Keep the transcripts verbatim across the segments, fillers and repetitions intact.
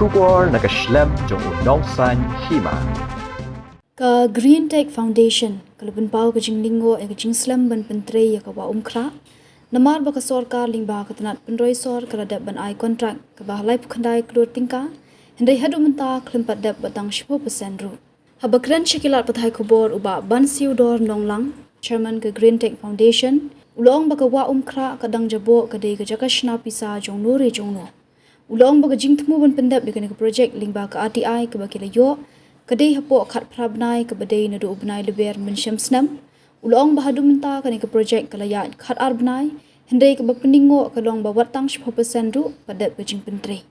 Khubor na ka shlem jong u Nongsaiñ Hima. Ka Green Tech Foundation ka la pynpaw ka jinglyngngoh ïa ka jingslem ban pyntrei ïa ka Wah Umkhrah. Namar ba ka sorkar lyngba ka tnat pynroi sor ka la dep ban ai kontrak kaba laiphew khyndai klur tyngka, hynrei haduh mynta khlem pat dep wat tang shiphew percent ruh. Haba kren sha ki lad pathai khubor u Bah Bansiewdor Nonglang, Chairman ka Green Tech Foundation, u la ong ba ka Wah Umkhrah ka dang jaboh ka dei ka jaka shna pisa jongno re jongno. U la ong ba ka jingthmu ban pyndep ïa kane ka projek lyngba ka R T I kaba ki la ïoh ka dei hapoh khatphra bnai kaba dei naduh u bnai Lber mynshem snem. U la ong ba haduh mynta kane ka projek ka la ïaid khatar bnai, hynrei kaba pynlyngngoh ka long ba wat tang shiphew percent ruh pat dep ka jingpyntrei.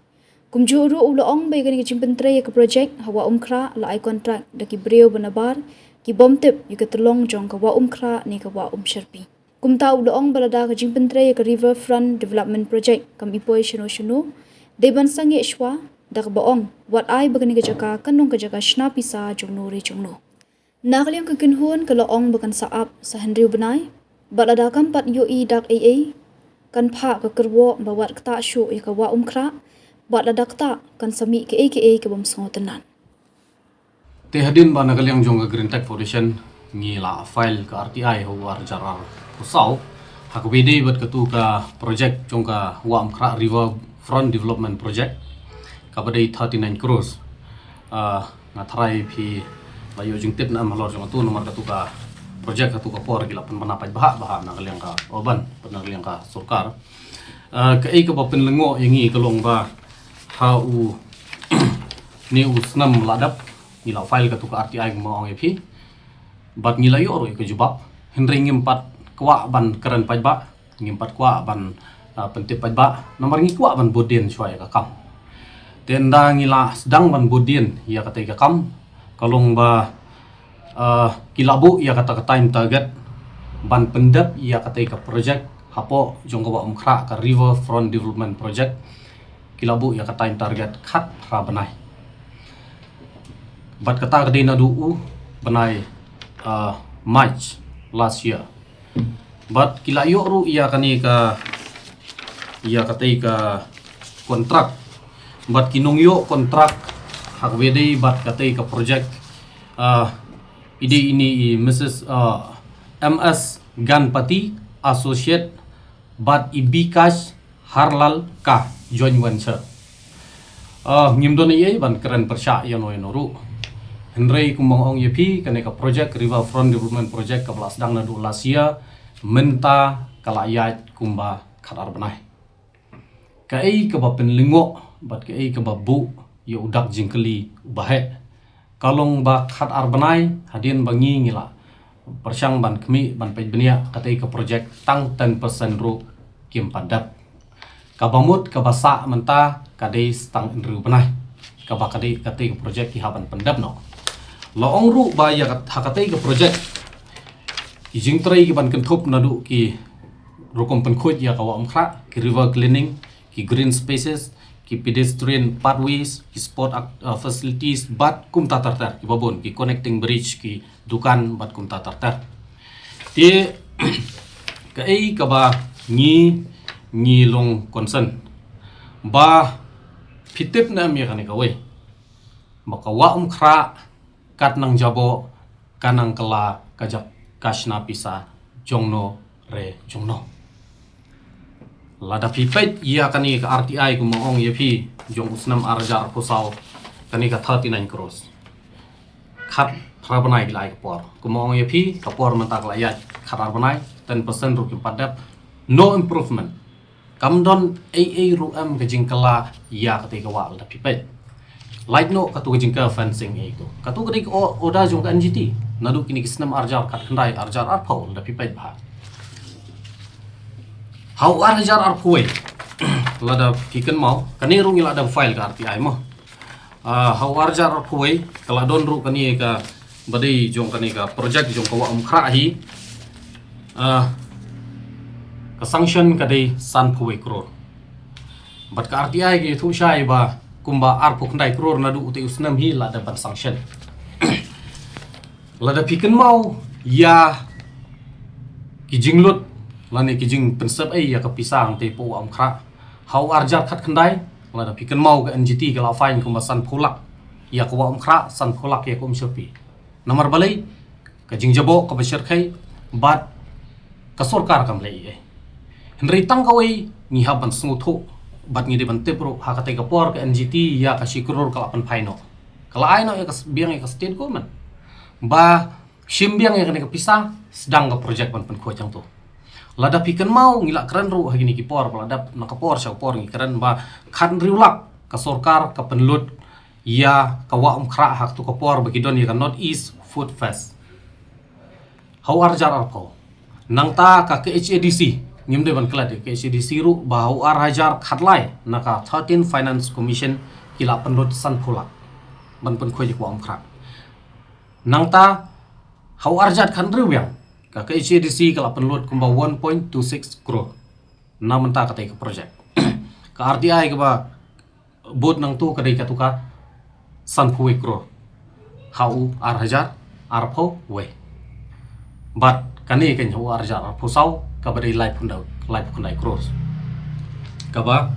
Kumjuh ruh u la ong ba ïa kane ka jingpyntrei ïa ka projek ha Wah Umkhrah la ai kontrak da ki briew ba nabar ki bym tip ïa ka tyllong jong ka Wah Umkhrah ne ka Wah Umsharpi. Kumta u la ong ba lada ka jingpyntrei ïa ka River Front Development Project kam i poi shano shano, dei ban sangeh shwa da kaba ong wat ai ba kane ka jaka kan long ka jaka shna pisa jongno re jongno. Na ka liang ka kynhun ka la ong ba kan sa ap sa hynriew bnai, bad lada kam pat ïohi dak ei ei, kan phah ka kyrwoh ba wat ktah shuh ïa ka Wah Umkhrah, bad lada ktah kan sa mih kaei kaei ka bym sngewtynnat. Te hadien ba na ka liang jong ka Green Tech Foundation ngi la file ka R T I ha u ar hajar arphew saw ha kaba ïadei bad katu ka project jong ka Wah Umkhrah River Front Development Project kaba dei thirty-nine crores. Ah, nga tharai phi la ïoh jingtip na em halor jong katu, namar katu ka project katu ka por ki la pynbna paidbah bha na ka liang ka urban, na ka liang ka sorkar. Ah, kaei kaba pynlyngngoh ïa ngi ka long ba ha u ne u snem la dep ngi la file katu ka R T I kumba ong ïa phi. Bad ngi la ïoh ruh ïa ka jubab. Hynrei ngim pat kwah ban kren paidbah, ngim pat kwah ban, ah, pyntip paidbah. Namar ngi kwah ban bud dien shuwa ïa ka kam. Te ynda ngi la sdang ban bud dien ïa katei ka kam, ka long ba, ah, ki la buh ïa kata ka time target ban pyndep ïa katei ka project hapoh jong ka Wah Umkhrah, ka River Front Development Project. Ki la buh ïa ka time target khatphra bnai. Bad kata ka dei naduh u bnai, ah, March last year. Bad ki la ïoh ruh ïa kane ka, ïa katei ka kontrak. Bad ki nongïoh kontrak ha kaba ïadei bad katei ka project, ah, i dei ine i Missus, ah, M S Ganpati Associate bad i Bikash Harlalka joint venture. Ah, ngim don ei ei ban kren pyrshah ïano ïano ruh. Hynrei kumba nga ong ïa phi, kane ka project, River Front Development Project, kaba la sdang naduh last year, mynta ka la ïaid kumba khatar bnai. Kaei kaba pynlyngngoh bad kaei kaba buh ïa u dak jingkylli uba heh ka long ba khatar bnai hadien ba ngi ngi la pyrshang ban khmih ban peit bniah katei ka project, tang ten percent ruh kim pat dep. Kaba mut kaba sah mynta ka dei sa tang hynriew bnai kaba ka dei katei ka project ki hap ban pyndep noh. La ong ruh ba ïa kat-, ha katei ka project ki jingtrei ki ban kynthup naduh ki rukom pynkhuid ïa ka Wah Umkhrah, ki river cleaning, ki green spaces, ki pedestrian pathways, ki sport ac-, uh, facilities, bad kumta ter ter, kiba bun, ki connecting bridge, ki dukan, bad kumta ter ter. Te, kaei kaba ngi, ngi long concern. Ba, phi tip ne em ïa kane kawei. Ba ka Wah Umkhrah, kat nang jaboh, ka nang kylla ka jaka shna pisa jongno re jongno. Lada phi peit ïa kane ka R T I kumba ong ïa phi jong u snem ar hajar arphew saw, kane ka thirty-nine crores. Khatphra bnai ki la ai ka por. Kumba ong ïa phi, ka por mynta ka la ïaid khatar bnai, ten percent ruh kim pat dep. No improvement. Kam don ei ei ruh em ka jingkylla ïa katei ka wah lada phi peit. Lait noh katu ka jingkyrkhu fencing ei tu. Katu ka dei ka o-, order jong ka N G T. Naduh kine ki snem ar hajar khatkhyndai, ar hajar arphew lada phi peit bha. Ha u ar hajar arphew wei. Lada phi kynmaw, kane ruh ngi la dang file ka R T I mo. Ah, ha u ar hajar arphew wei, ka la don ruh kane kaba dei jong kane ka project jong ka Wah Umkhrah hi. Ah, ka sanction ka dei sanphew wei crore. Bad ka R T I ka ïathuh shai ba kumba arphew khyndai crore naduh utei u snem hi la dep ban sanction. Lada phi kynmaw ïa ki jinglut lane ki jingpynsep ei ïa ka pisa hangtei hapoh Wah Umkhrah. Ha u ar hajar khatkhyndai, Lada phi kynmaw ka N G T ka la fine kumba sanphew lak ïa ka Wah Umkhrah, sanphew lak ïa ka Umshyrpi. Namar balei? Ka jingjaboh kaba shyrkhei bad ka sorkar kam leh ei. Hynrei tang kawei ngi hap ban sngewthuh bad ngi dei ban tip ruh, ha katei ka por ka N G T ïa ka shi klur ka la pynphai noh. Ka la ai noh ïa ka s-, biang ïa ka state government ba shim biang ïa kane ka pisa, sdang ka project ban pynkhuid hangto. Lada phi kynmaw, ngi la kren ruh ha kine ki por, ba la dep na ka por sha ka por ngi kren ba khathynriew lak ka sorkar ka pynlut ïa ka Wah Umkhrah ha kato ka por ba ki don ïa ka North East Food Fest ha u arhajar arphew. Nangta ka K H A D C, ngim dei ban klet ïa ka K H A D C ruh, ba ha u arhajar khatlai na ka thirteen Finance Commission ki la pynlut sanphew lak ban pynkhuid ïa ka Wah Umkhrah. Nangta ha u arhajar khathynriew biang ka K H A D C ka la pynlut kumba one point two six crore na mynta katei ka project. Ka R T I kaba bud nangto ka dei kato ka sanphew wei crore ha u arhajar arphew wei. Bad kane ka ha u arhajar arphew saw kaba dei laiphew khyndai, laiphew khyndai crore. Kaba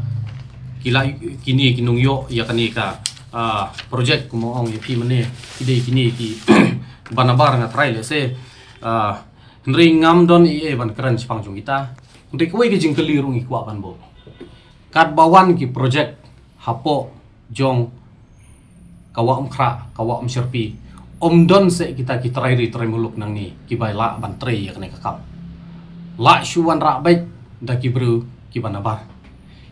ki la, kine ki nongïoh ïa kane ka, ah, project, kumba ong ïa phi mynne, ki dei kine kiba nabar, nga tharai lehse, ah, hynrei ngam don ei ei ban kren shaphang jong kita. Hynrei kawei ka jingkylli ruh ngi kwah ban buh. Katba wan ki project hapoh jong ka Wah Umkhrah, ka Wah Umshyrpi, ym don seh kita ki trai ri trai muluk nangne kiba lah ban trei ïa kane ka kam. La shu wanrah beit da ki briew kiba nabar,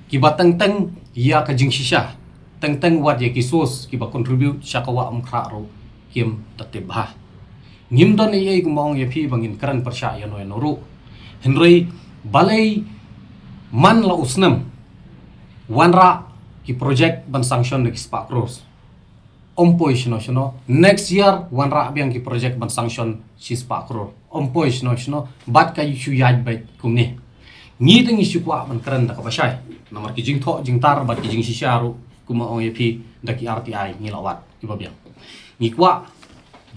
kiba teng teng ïa ka jingshisha, teng teng wat ïa ki source kiba contribute sha ka Wah Umkhrah ruh kim da tip bha. Ngim don ei ei, kumba ong ïa phi, ba ngin kren pyrshah ïano ïano ruh. Hynrei balei man la u snem wanrah ki project ban sanction da ki spah crore, ym poi shano shano. Next year wanrah biang ki project ban sanction shi spah crore, ym poi shano shano. Bad ka shu ïaid beit kumne. Ngi te ngi shu kwah ban kren da kaba shai, namar ki jingthoh jingtar bad ki jingshisha ruh, kumba ong ïa phi, da ki R T I ngi la wad kiba biang. Ngi kwah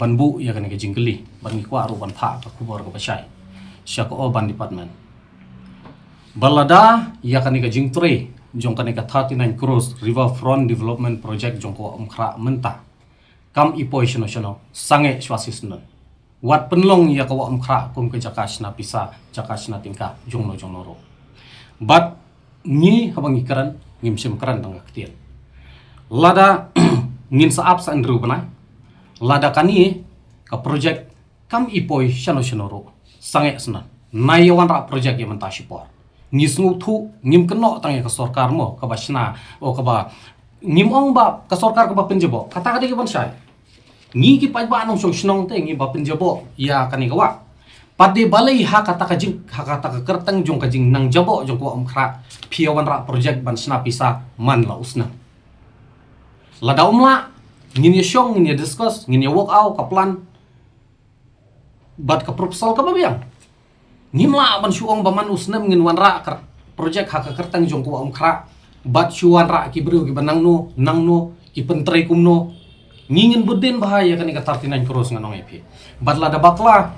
ban buh ïa kane ka jingkylli bad ngi kwah ruh ban phah ka khubor kaba shai sha ka Urban Department, ba lada ïa kane ka jingtrei jong kane ka thirty-nine crores River Front Development Project jong ka Wah Umkhrah mynta kam i poi shano shano, sangeh shuwa shisyndon. Wat pynlong ïa ka Wah Umkhrah kum ka jaka shna pisa, jaka shna tyngka jongno jongno ruh. Bad ngi, haba ngi kren, ngim shym kren tang ka ktien. Lada ngin sa ap sa hynriew bnai, lada kane ka project kam i poi shano shano ruh, sangeh syndon. Nai ïa wanrah project ïa mynta shipor. Ngi sngewthuh, ngim kynnoh tang ïa ka sorkar mo kaba shna, o kaba, ngim ong ba ka sorkar kaba pynjaboh, kata ka dei kaban shai. Ngi ki paidbah nongshong shnong te ngi ba pynjaboh ïa kane ka wah. Pat dei balei ha kata ka jing, ha kata ka kyrteng jong ka jingnang jaboh jong ka Wah Umkhrah, phi ïa wanrah project ban shna pisa man la u snem. Lada ym lah, ngin ïa shong, ngin ïa discuss, ngin ïa work out ka plan bad ka proposal kaba biang. Ngim lah ban shu ong ba man u snem ngin wanrah ka project ha ka kyrteng jong ka Wah Umkhrah bad shu wanrah ki briew kiba nangno nangno, ki pyntrei kumno. Ngi ngin bud dien bha ïa kane ka thirty-nine crores, ngan ong ïa phi. Bad lada bakla,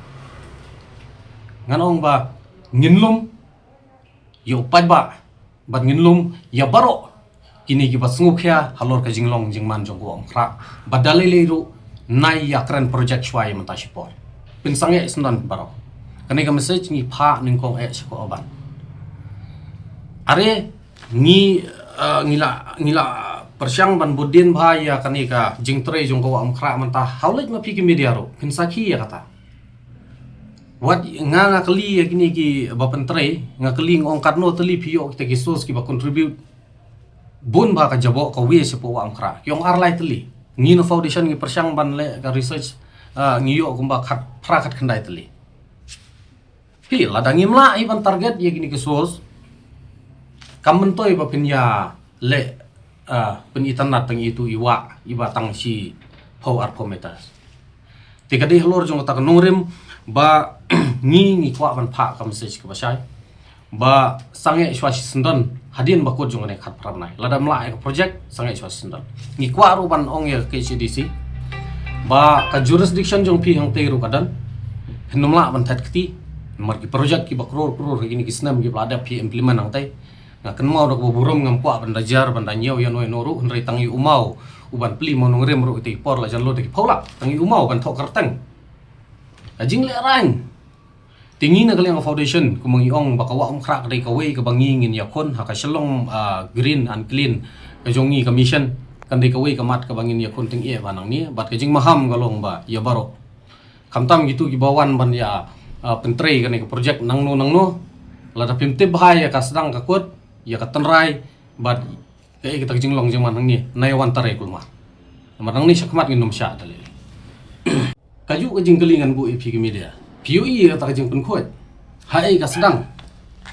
ngan ong ba ngin lum ïa u paidbah bad ngin lum ïa baroh kine kiba sngewkhia halor ka jinglong jingman jong ka Wah Umkhrah. Bad da lei lei ruh nai ïa kren project shuwa ïa mynta shipor. Pynsangeh syndon baroh. Kane ka message ngi phah nyngkong eh sha ka Urban. Are ngi, eh, ngi la, ngi la pyrshang ban bud dien bha ïa kane ka jingtrei jong ka Wah Umkhrah mynta. Haba leit ma phi ki media ruh, pynsakhi ïa kata. Wat nga, nga kylli ïa kine kiba pyntrei, nga kylli, nga ong katno tylli phi ïoh kita ki source kiba contribute bun bha ka jaboh ka wei shapoh Wah Umkhrah. Ki ong ar lai tylli. Ngi na foundation ngi pyrshang ban leh ka research, ah, ngi ïoh kumba khatphra khatkhyndai tylli. Phi, lada ngim lah hi ban target ïa kine ki source, kam myntoi ba phin ïa leh, ah, pynitynnad tang ïa itu i wah iba tang shiphew arphew meters. Te ka dei halor jong kata ka nongrim ba ngi, ngi kwah ban phah ka message kaba shai ba sangeh shuwa shisyndon hadien ba kut jong kane ka khatphra bnai. Lada ym lah ïa ka project, sangeh shuwa shisyndon. Ngi kwah ruh ban ong ïa ka K H A D C ba ka jurisdiction jong phi hangtei ruh ka don. Phin ym lah ban thet kti namar ki project kiba klur klur ha kine ki snem kiba la dep phi implement hangtei. Nga kynmaw da kaba burom, ngam kwah ban da jar ban da ñiew ïa no ïa no ruh, hynrei tang ïa u maw u ban plie maw nongrim ruh ïa ki por la jan lut da ki phew lak, tang ïa u maw ban thoh kyrteng. Ka jinglehrain. Te ngi na ka liang ka foundation, kumba ngi ong ba ka Wah Umkhrah ka dei kawei kaba ngi ngin ïakhun ha ka Shillong, ah, Green and Clean ka jong ngi ka mission, kan dei kawei ka mat kaba ngin ïakhun tyngeh ba nangne, bad ka jingmaham ka long ba ïa baroh. Khamtam kitu kiba wan ban ïa, ah, pyntrei kane ka project nangno nangno. Lada phim tip bha ïa ka sdang ka kut, ïa ka tynrai, bad kaei kata ka jinglong jingman hangne, nai wan trei kulmar. Namar nangne shakhmat ngin ym shah da lei. Kajuh ka jingkylli ngan buh ïa phi ki media. Phi ïohi ïa kata ka jingpynkhuid? Haei ka sdang?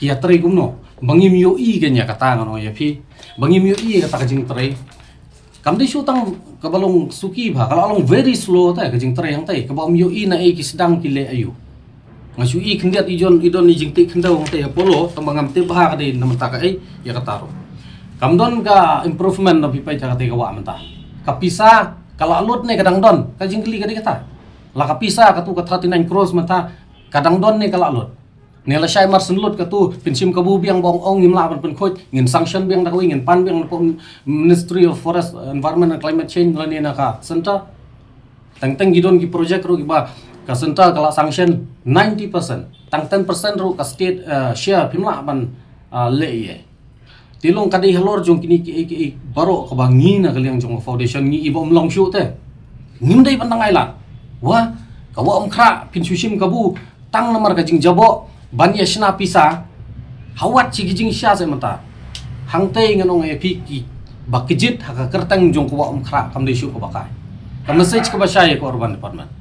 Ki ïatrei kumno? Ba ngim ïohi kein ïa kata, ngan ong ïa phi. Ba ngim ïohi ïa kata ka jingtrei. Kam dei shu tang kaba long suki bha, ka la long very slow te ka jingtrei hangtei, kaba ym ïohi naei ki sdang ki leh aïu. Nga shu i khyndiat i jon i don i jingtih khyndew hangtei ha Polo, tang ba ngam tip bha ka dei na mynta kaei ïa kata ruh. Kam don ka improvement na phi peit ha katei ka wah mynta. Ka pisa ka la lut ne ka dang don, ka jingkylli ka dei kata. La ka pisa katu ka thirty nine crores mynta ka dang don ne ka la lut. Ne lashai mar shen lut katu, phin shim kabu biang ba ong ong ngim lah ban pynkhuid, ngin sanction biang da kawei, ngin pan biang na Ministry of Forest, Environment and Climate Change lane na ka centre. Teng teng ki don ki project ruh kiba ka centre ka la sanction ninety percent. Tang ten percent ruh ka state, eh, share phim lah ban, ah, leh ïa. Te long ka dei halor jong kine kiei kiei baroh kaba ngi na ka liang jong ka foundation ngi i ba ym long shuh te. Ngim dei ban dang ailad. Wah, ka Wah Umkhrah phin shu shim kabu tang namar ka jingjaboh ban ïa shna pisa. Ha wat shi ki jingshisha seh mynta. Hangtei ngan ong ïa phi kiba kjit ha ka kyrteng jong ka Wah Umkhrah kam dei shuh kaba kai. Ka message kaba shai ïa ka Urban Department.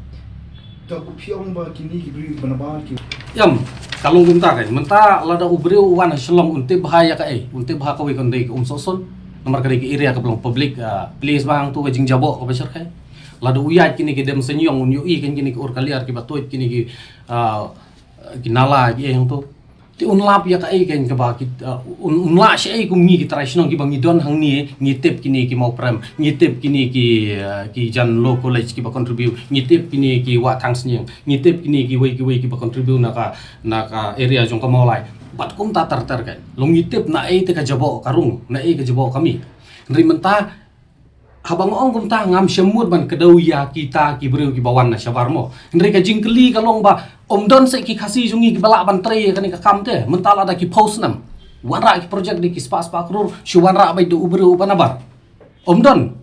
Te phi ong ba kine ki briew ba nabar ki. Ïam, ka long kumta kein. Mynta lada u briew u wan ha Shillong un tip bha ïa kaei, un tip bha kawei kan dei ka Umsohsun. Namar ka dei ka area kaba long public, ah, place ba hangtu ka jingjaboh kaba shyrkhei. Lada u ïaid kine ki dem seng ïong un ïohi kein kine ki ur ka liar kiba tuid kine ki, ah, ki nala kiei hangtu. Te un lap ïa kaei kein kaba ki, uh, un, un lah shaei kum ngi ki trai shnong kiba ngi don hangne, ngi tip kine ki Mawprem, ngi tip kine ki, uh, ki Jan Law College kiba contribute, ngi tip kine ki Wah Thangsniang, ngi tip kine kiwei kiwei kiba contribute na ka, na ka area jong ka Mawlai. Bad kumta ter ter kein. Long ngi tip naei te ka jaboh ka rung, naei ka jaboh ka mih. Hynrei mynta haba nga ong kumta ngam shym mut ban kdew ïa kita ki briew kiba wan na shabar mo. Hynrei ka jingkylli ka long ba ym don seh ki Khasi jong ngi kiba lah ban trei ïa kane ka kam te. Mynta lada ki phew snem. Wanrah ki project da ki spah spah klur, shu wanrah beit da u briew uba nabar. Ym don.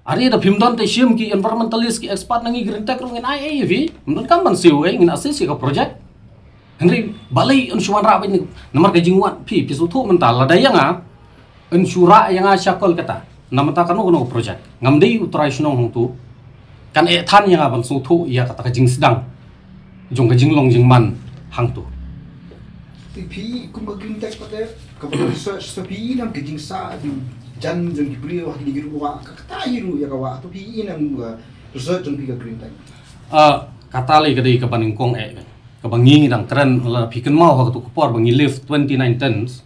Are da phim don te shim ki environmentalist, ki expert na ngi Green Tech ruh ngin ai ei ïa phi. Ym don kam ban siew ei, ngin assist ïa ka project. Hynrei balei un shu wanrah beit ne, namar ka jingwad phi, phi sngewthuh mynta lada ïa nga un shu rah ïa nga sha Kolkata na mynta kano kano ka project, ngam dei u trai shnong hangtu, kan eh than ïa nga ban sngewthuh ïa kata ka jingsdang jong ka jinglong jingman hangtu. Te phi kum ka Green Tech pat, kaba research, te phi i nam ka jingsah jong jan jong ki briew ha kine ki ruh wah, ka kata i ruh ïa ka wah, te phi i nam ka research jong phi ka Green Tech? Ah, kata lei ka dei kaba nyngkong eh. Kaba ngi ngi dang kren, la phi kynmaw ha katu ka por ba ngi lift twenty nine tons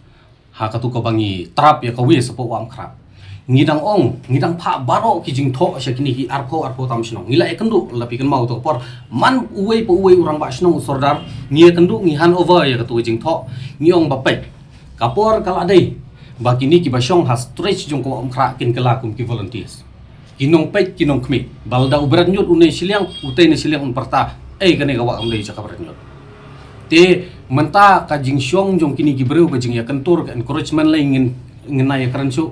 ha katu kaba ngi trap ïa ka waste hapoh Wah Umkhrah. Ngi dang ong, ngi dang phah baroh ki jingthoh sha kine ki arphew, arphew tam shnong. Ngi la ïakynduh, la phi kynmaw katu ka por, man uwei pa uwei u rangbah shnong, u sordar, ngi ïakynduh, ngi hand over ïa katu ka jingthoh. Ngi ong ba peit, ka por ka la dei ba kine kiba shong ha stretch jong ka Wah Umkhrah kin kylla kum ki volunteers. Ki nongpeit, ki nongkhmih. Ba lada u Bretñiot u ne shiliang, utei ne shiliang un pyrta, ei, kane ka wah kam dei jaka Bretñiot. Te mynta ka jingshong jong kine ki briew, ka jingïakyntur, ka encouragement lei ngin, ngin ïakren shuh.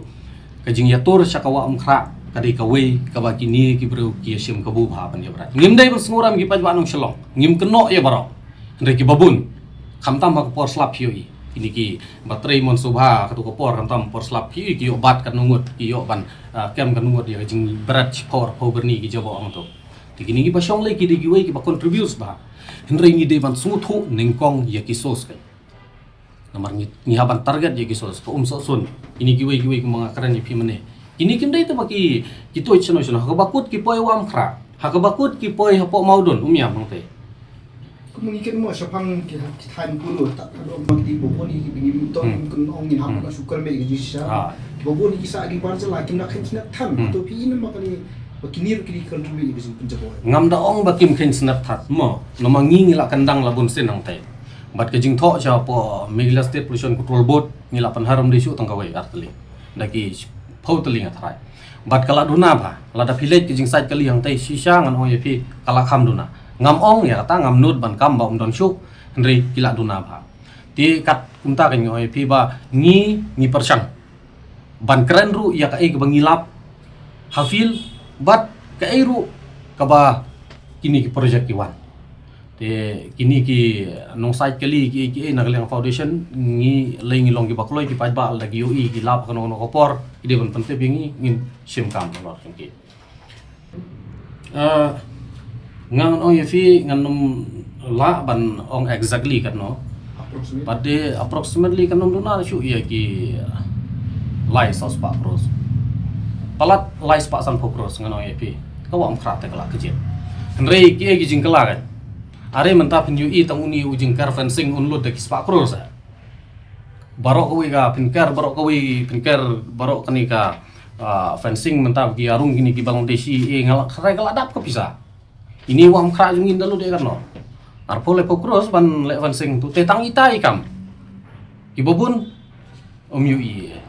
Ka jingïatur sha ka Wah Umkhrah ka dei kawei kaba kine ki briew ki ïashim kabu bha ban ïa bret. Ngim dei ban sngewrem ki paidbah nong Shillong. Ngim kynnoh ïa baroh. Hynrei kiba bun, khamtam ha ka por slap phi ïohi. Kine kiba trei mon sngewbha ha katu ka por, khamtam por slap phi ïohi ki ïoh bat katno ngut, ki ïoh ban, ah, kem katno ngut ïa ka jingbret shiphew arphew byrni ki jaboh hangto. Te kine kiba shong lei ki dei kiwei kiba contribute bha. Hynrei ngi dei ban sngewthuh nyngkong ïa ki source kein. Namar ngi, ngi hap ban target ïa ki source, ka Umsohsun. Kine kiwei kiwei kumba nga kren ïa phi mynne. Kine kim dei te ba ki, ki tuid shano shano. Ha kaba kut ki poi Wah Umkhrah. Ha kaba kut ki poi hapoh Mawdon, um ïam hangtei. Kumba ngi kynmaw shaphang ki, ki thaiñ Polo, ta, ta dong ba ki ba bun ki, ki, ki, to, hmm, kim kynmaw ngin hap, hmm, na shu kren beit ki jingshisha. Ah. Ki ba bun ki sah ki bar jylla, kim da kheiñ snep than. Hmm. To phi i nam ba kane, ba kine ruh ki dei contribute ïa ka jingpynjaboh. Ngam da ong ba kim kheiñ snep than mo. Namar ngi ngi la kyndang la bun sien hangtei. Bad ka jingthoh sha hapoh Meghalaya State Pollution Control Board, Ngi la pynharem dei shuh tang kawei ar tylli. Da ki phew tylli nga tharai. Bad ka la duna bha. Lada phi leit ki jingsait kali hangtei shisha ngan ong ïa phi ka la kham duna. Ngam ong ïa kata ngam nud ban kam ba um don shuh. Hynrei ki la duna bha. Te kat kumta ka ngi ong ïa phi ba ngi ngi pyrshang ban kren ruh ïa kaei kaba ngi lap ha field bad kaei ruh kaba kine ki project ki wan. Te kine ki nongsait kali ki ki na ka liang foundation ngi lei ngi long kiba kloi ki paidbah lada ki ïohi ki lap kano kano ka por ki dei ban pyntip ïa ngi ngin shim kam halor jong ki. Ah, ngan ong ïa phi ngan ym lah ban ong exactly katno. Approximately. But the approximately kan ym duna shuh ïa ki lai saw spah crores. Palat lai spah sanphew crores ngan ong ïa phi. Ka Wah Umkhrah te ka la kjit. Hynrei ki ei ki jingkylla kan. Are mynta phin ïohi tang uni u jingker fencing un lut da ki spah crores. Baroh kawei ka pynker, baroh kawei pynker, baroh kane ka, ah, fencing mynta ki arung kine ki Bangladeshi, eh, nga la kharai ka la dap ka pisa. Ini Wah Umkhrah jong ngi da lut ïa kano. Arphew laiphew crores ban leh fencing tu te tang ita i kam. Kiba bun um ïohi.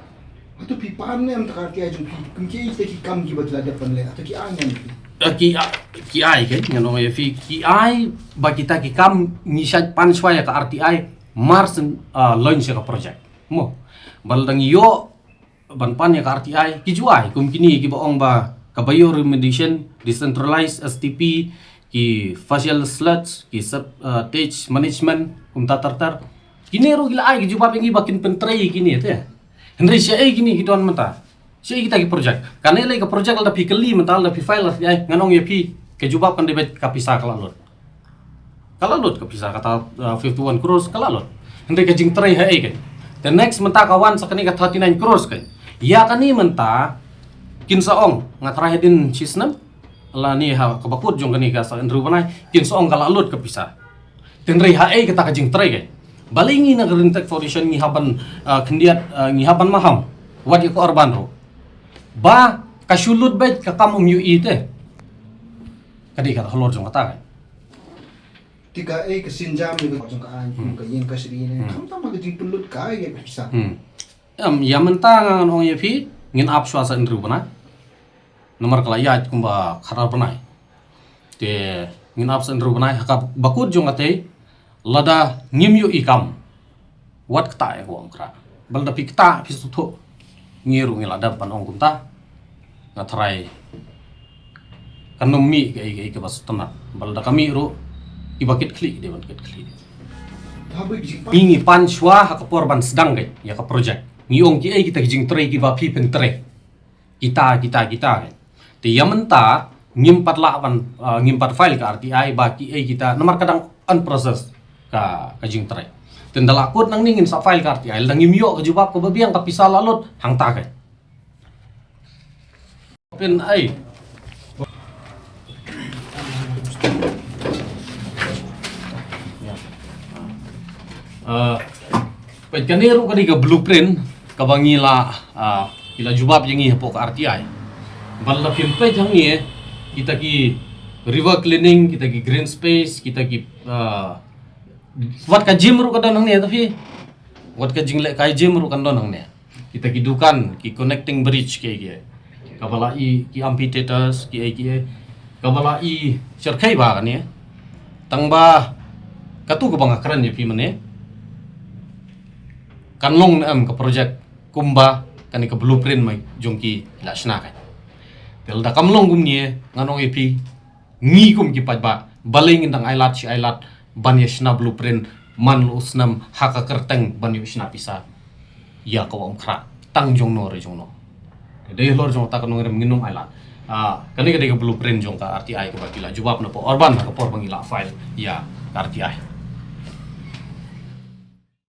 Hato phi pan ne em ta ka R T I jong phi? Kum ki ita ki kam kiba ki la dep ban leh. Hato ki ai ne em phi? Eh, ki ai, ki ai ke, ngan ong ïa phi, ki ai ba kita ki kam ngi shait pan shwa ïa ka R T I mar syn, ah, launch ïa ka project. Mo. Bad lada ngi ïoh ban pan ïa ka R T I, ki ju ai kum kine kiba ong ba ka bioremediation, decentralized S T P, ki faecal sludge, ki sep-, uh, sewage management, kumta ter ter. Kine ruh ki la ai ki jubab ïa ngi ba kin pyntrei kine te. Hynrei shaei kine ki don mynta. Shaei kita ki project. Kane lei ka project lada phi kylli mynta lada phi file R T I ngan ong ïa phi ka jubab kan dei beit ka pisa ka la lut. Ka la lut ka pisa kata, uh, fifty-one crores ka la lut. Hynrei ka jingtrei haei kan. Te next mynta ka wan sa kane ka thirty-nine crores kan. Ïa kane mynta kin sa ong nga tharai hadien shi snem lane ha kaba kut jong kane ka Sir Andrew Bnai kin sa ong ka la lut ka pisa. Te hynrei haei kata ka jingtrei kan. Balei ngi na ka Green Tech Foundation ngi hap ban, uh, khyndiat, uh, ngi hap ban maham wat ïa ka Urban ruh. Ba ka shu lut beit ka kam um ïohi te. Ka dei kata halor jong kata kan. Te kaei ka sienjam ïa ka jong ka aiñ, hmm, ka ïing ka sri ne. Hmm. Khamtam ha ka jingpynlut kaei ka pisa. Hmm. Em, ïa mynta ngan ong ïa phi, ngin ap shwa Sir Andrew Bnai. Namar ka la ïaid kumba khadar bnai. Te ngin ap Sir Andrew Bnai ha kaba kut jong katei, lada ngim ïohi kam. Wat ktah ïa ka Wah Umkhrah. Bad lada phi ktah phi sngewthuh. Ngi ruh ngi la dep ban ong kumta. Nga tharai kan ym mih kaei kaei kaba sngewtynnat. Bad lada ka mih ruh kiba kit khlieh ki dei ban kit khlieh. Ngi ngi pan shwa ha ka por ban sdang ka ïa ka project. Ngi ong kiei kita ki jingtrei kiba phi pyntrei. Kita, kita, kita kan. Te ïa mynta ngim pat lah ban, uh, ngim pat file ka R T I ba kiei kita namar ka dang on process ka, ka jingtrei. Te ynda la kut nangne ngin sa file ka R T I lada ngim ïoh ka jubab kaba biang ka pisa la lut hangta kan. Pyn ai. Uh, peit kane ruh ka dei ka blueprint kaba ngi la, uh, ngi la jubab ïa ngi hapoh ka R T I. Bad la phin peit hangne kita ki river cleaning, kita ki green space, kita ki, uh, wat ka gym ruh ka don hangne ta phi. Wat ka jingleh kai gym ruh kan don hangne. Kita ki dukan, ki connecting bridge ki, ki. Kaba la i ki amphitheaters ki, ki. Kaba la i syrkhei ba kane. Tang ba katu kaba nga kren ïa phi mynne. Kan long ne em ka project kumba kane ka blueprint mai jong ki la shna kan. Te lada kam long kumne ngan ong ïa phi ngi kum ki paidbah balei ngin dang ailad shi ailad ban ïa shna blueprint man la u snem ha ka kyrteng ban ïa shna pisa ïa ka Wah Umkhrah tang jong no re jong no. Dei halor jong ta ka nongrim ngin ym ailad. Ah, kane ka dei ka blueprint jong ka R T I kaba ki la jubab na pdeng Urban ha ka por ba ngi la file ïa ka R T I.